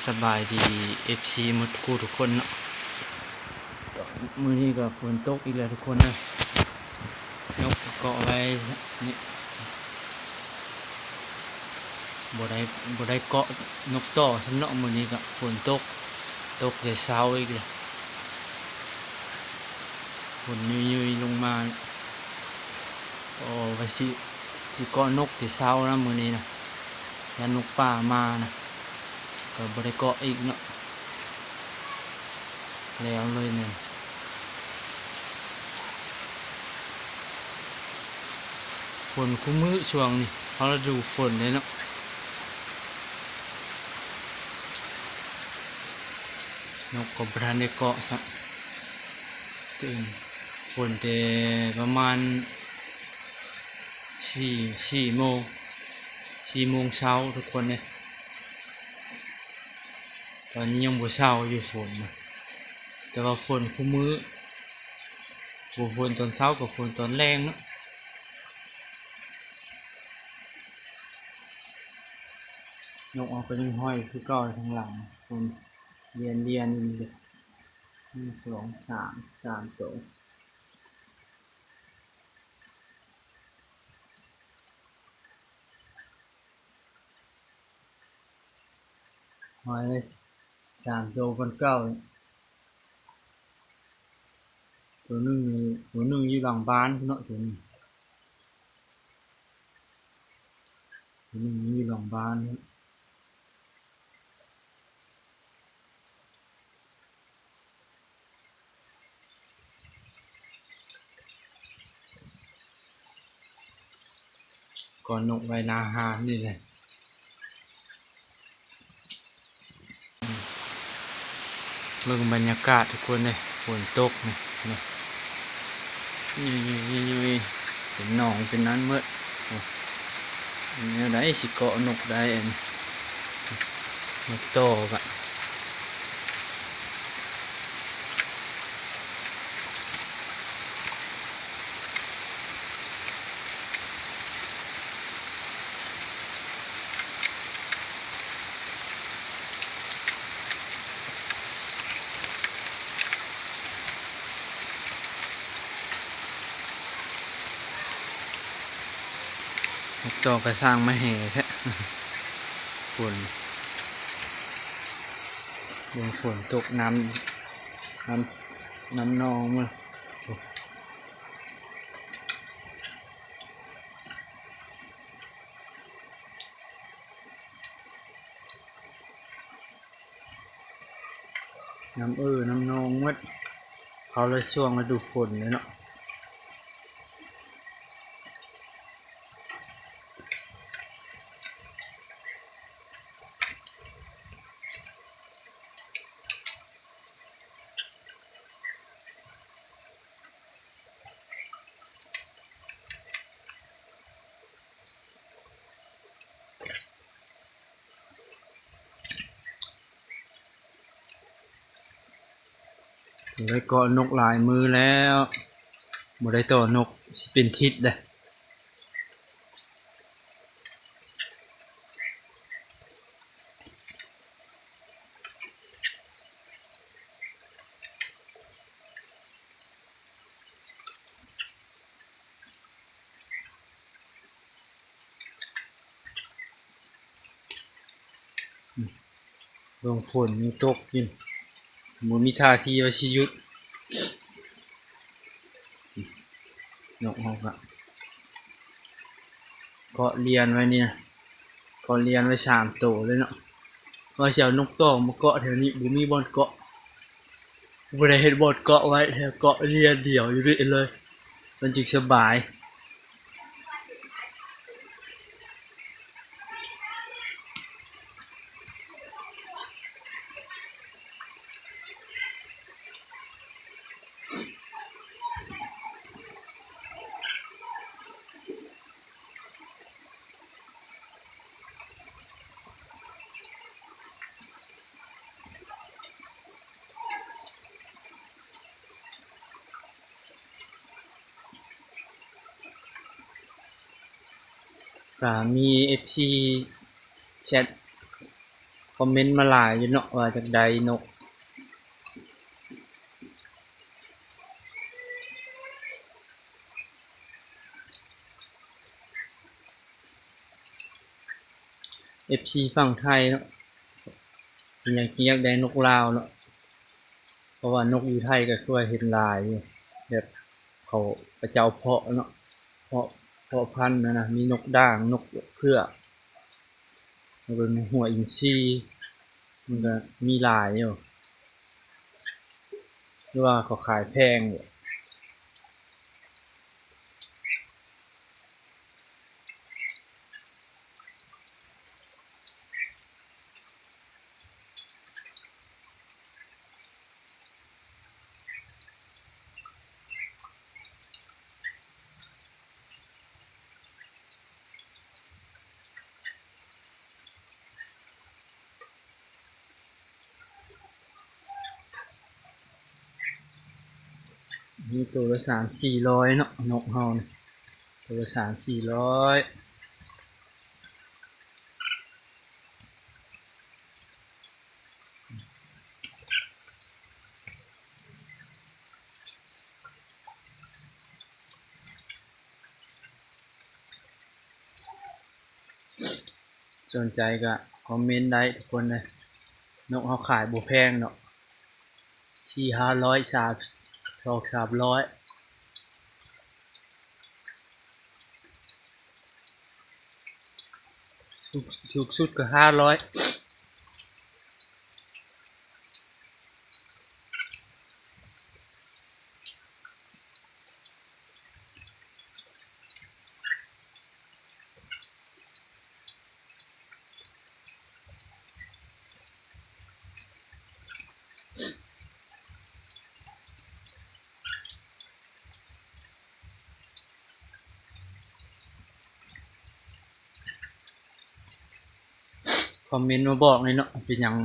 ສະບາຍດີ ເອັຟຊີ ໝົດທຸກຜູ້ທຸກຄົນເນາະ. ມື້ນີ້ກໍຝົນຕົກອີກແລ້ວທຸກຄົນເອີຍ. ນົກກໍເກາະໄວ້ນີ້ ບໍ່ໄດ້ ບໍ່ໄດ້ເກາະນົກຕໍ່ຊ້ຳເນາະ. ມື້ນີ້ກໍຝົນຕົກ ຕົກແຕ່ເຊົ້າອີກແລ້ວ ຝົນຍຸຍໆລົງມາ. ໂອ້ ວ່າຊິ ຊິເກາະນົກແຕ່ເຊົ້ານະມື້ນີ້ນະ ຢ້ານນົກປ່າມານະ ກໍບໍ່ໄດ້ເກາະອີກເນາະ. ແລ້ວເລີຍນີ້ ຝົນຄູ່ມື້ຊ່ວງນີ້ ເຮົາລະດູຝົນເດ້ເນາະ. ນົກກໍບໍ່ທັນໄດ້ເກາະຊ້ຳ ຕື່ນຝົນແຕ່ປະມານ ສີ່ ສີ່ໂມງ ສີ່ໂມງເຊົ້າທຸກຄົນເດ້. ຕອນນີ້ຍັງບໍ່ເຊົາຢູ່ຝົນນະ ແຕ່ວ່າຝົນຄູ່ມື້ ບໍ່ຝົນຕອນເຊົ້າກໍຝົນຕອນແລງເນາະ. ນົກເຮົາກໍຍັງຫ້ອຍຄືເກົ່າທາງຫຼັງ ລຽນໆຢູ່ນີ້ເດ້ ໜຶ່ງ ສອງ ສາມ ສາມໂຕ. ຫ້ອຍໄວ້ສາມໂຕບອນເກົ່າ. ໂຕໜຶ່ງນີ້ ໂຕໜຶ່ງຢູ່ຫຼັງບ້ານເນາະ ໂຕໜຶ່ງ ໂຕໜຶ່ງຢູ່ຫຼັງບ້ານ. ກໍນົກໄວ້ໜ້າຮ້ານນີ້ແຫຼະ. ເບິ່ງບັນຍາກາດທຸກຄົນເດ້ ຝົນຕົກນີ້ ນີ້ ຍຸຍໆໆ ເປັນໜອງເປັນນັ້ນໝົດ. ໂອ້ ແນວໃດຊິເກາະນົກໄດ້ອັນນີ້ ນົກຕໍ່ກະ ຕົກຕໍ່ກະສ້າງມາແຫ່ແທ້ ຝົນ ເບິ່ງຝົນຕົກ ນ້ຳ ນ້ຳ ນ້ຳນອງມັນ. ນ້ຳເອີນ້ຳນອງໝົດ ເຂົ້າລະຊ່ວງລະດູຝົນເລີຍເນາະ. ບໍ່ໄດ້ເກາະນົກຫຼາຍມື້ແລ້ວ ບໍ່ໄດ້ຕໍ່ນົກຊິເປັນທິດເດ້. ເບິ່ງຝົນຍັງຕົກຢູ່ ບໍ່ມີທ່າທີວ່າຊິຢຸດ. ນົກເຮົາກະເກາະລຽນໄວ້ນີ້ນະ ເກາະລຽນໄວ້ສາມໂຕເລີຍເນາະ. ວ່າຊິເອົານົກຕ່ອງມາເກາະແຖວນີ້ ບໍ່ມີບ່ອນເກາະ ບໍ່ໄດ້ເຮັດບ່ອນເກາະໄວ້ ແຖວເກາະລຽນດຽວຢູ່ນີ້ເລີຍ ມັນຈຶ່ງສະບາຍ. ກະມີເອັຟຊີແຊັດ ຄອມເມັນມາຫຼາຍຢູ່ເນາະ ວ່າຢາກໄດ້ນົກ ເອັຟຊີຝັ່ງໄທເນາະ ເປັນຫຍັງຈຶ່ງຢາກໄດ້ນົກລາວເນາະ ເພາະວ່ານົກຢູ່ໄທກໍຄືວ່າເຫັນຫຼາຍຢູ່ ແບບເຂົາ ເຂົາເຈົ້າເພາະເນາະ ເພາະ ເພາະພັນຫັ້ນນະ ມີນົກດ່າງ ນົກເຜືອກ ແລ້ວກໍຫົວອິນຊີ ມັນກໍມີຫຼາຍຢູ່ ຫຼືວ່າເຂົາຂາຍແພງຢູ່. ມີໂຕລະສາມສີ່ຮ້ອຍເນາະ ນົກເຮົານີ້ ໂຕລະສາມສີ່ຮ້ອຍ. ສົນໃຈກໍຄອມເມັນໄດ້ທຸກຄົນເດີ ນົກເຮົາຂາຍບໍ່ແພງເນາະ ສີ່ຫ້າຮ້ອຍ ສາມ ສອງສາມຮ້ອຍ ສູງ ສູງສຸດກໍຫ້າຮ້ອຍ. ຄອມເມັນມາບອກແດ່ເນາະ ເປັນຫຍັງ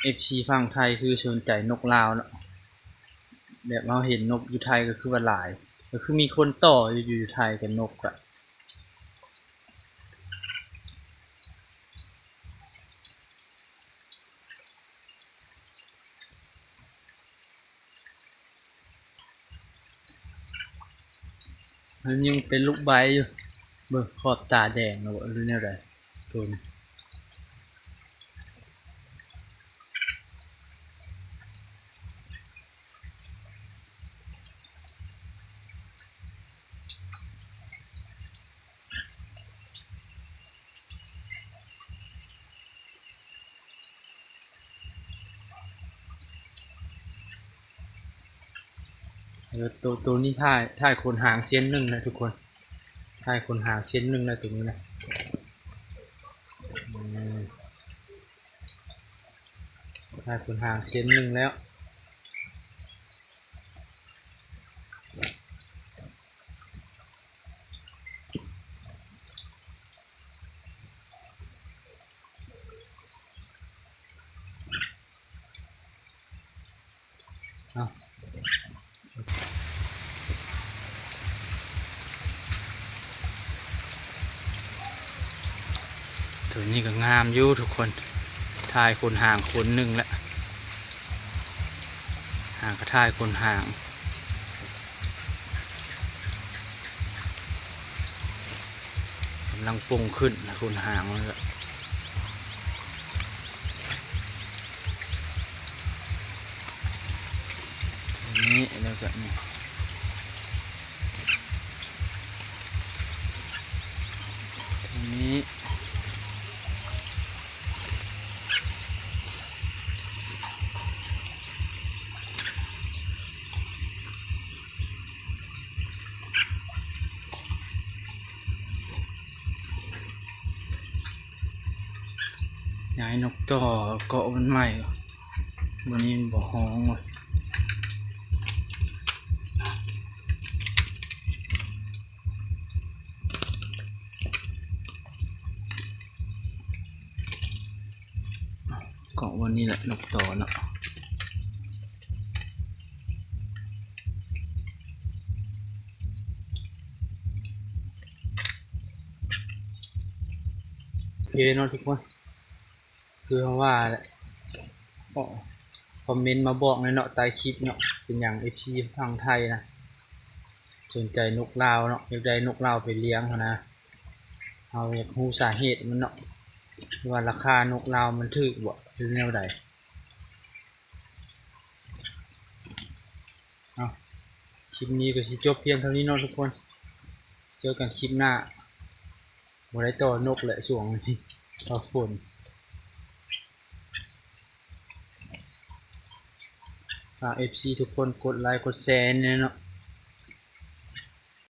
ເອັຟຊີຝັ່ງໄທຄືສົນໃຈນົກລາວເນາະ ແບບເຮົາເຫັນນົກຢູ່ໄທກໍຄືວ່າຫຼາຍ ກໍຄືມີຄົນຕໍ່ຢູ່ ຢູ່ໄທກັບນົກກະ ມັນຍັງເປັນລູກໃບຢູ່ ເບິ່ງຂອບຕາແດງແລ້ວບໍ່ ຫຼືແນວໃດ ໂຕນີ້. ເອີ ໂຕ ໂຕນີ້ທ້າຍ ທ້າຍຂົນຫາງເສັ້ນໜຶ່ງນະທຸກຄົນ ທ້າຍຂົນຫາງເສັ້ນໜຶ່ງນະ ໂຕນີ້ນະ ອືມ ທ້າຍຂົນຫາງເສັ້ນໜຶ່ງແລ້ວ. ເອົາ ໂຕນີ້ກໍງາມຢູ່ທຸກຄົນ ທ້າຍຂົນຫາງຂົນໜຶ່ງແລ້ວ ຫາງກະທ້າຍຂົນຫາງ ກຳລັງປົ່ງຂຶ້ນຂົນຫາງມັນກະ ນີ້ ແລ້ວກະນີ້ ນີ້ ຍ້າຍນົກຕໍ່ເກາະມັນໃໝ່ ມື້ນີ້ມັນບໍ່ຮ້ອງເວີຍ. ເກາະບ່ອນນີ້ແຫຼະ ນົກຕໍ່ເນາະ. ໂອເຄເນາະທຸກຄົນ. ຄືເຮົາວ່າແຫຼະ ຄອມເມັນມາບອກແດ່ເນາະ ໃຕ້ຄລິບເນາະ ເປັນຫຍັງເອັຟຊີຝັ່ງໄທນະ ສົນໃຈນົກລາວເນາະ ຢາກໄດ້ນົກລາວໄປລ້ຽງຫັ້ນນະ. ເຮົາຢາກຮູ້ສາເຫດມັນເນາະ ວ່າລາຄານົກລາວມັນຖືກບໍ່ ຫຼືແນວໃດ. ເອົາ ຄລິບນີ້ກໍຊິຈົບພຽງເທົ່ານີ້ເນາະທຸກຄົນ ເຈີກັນຄລິບໜ້າ. ບໍ່ໄດ້ຕໍ່ນົກແຫຼະຊ່ວງນີ້ ເພາະຝົນ. ຝາກເອັຟຊີທຸກຄົນກົດໄລກົດແຊແດ່ເນາະ.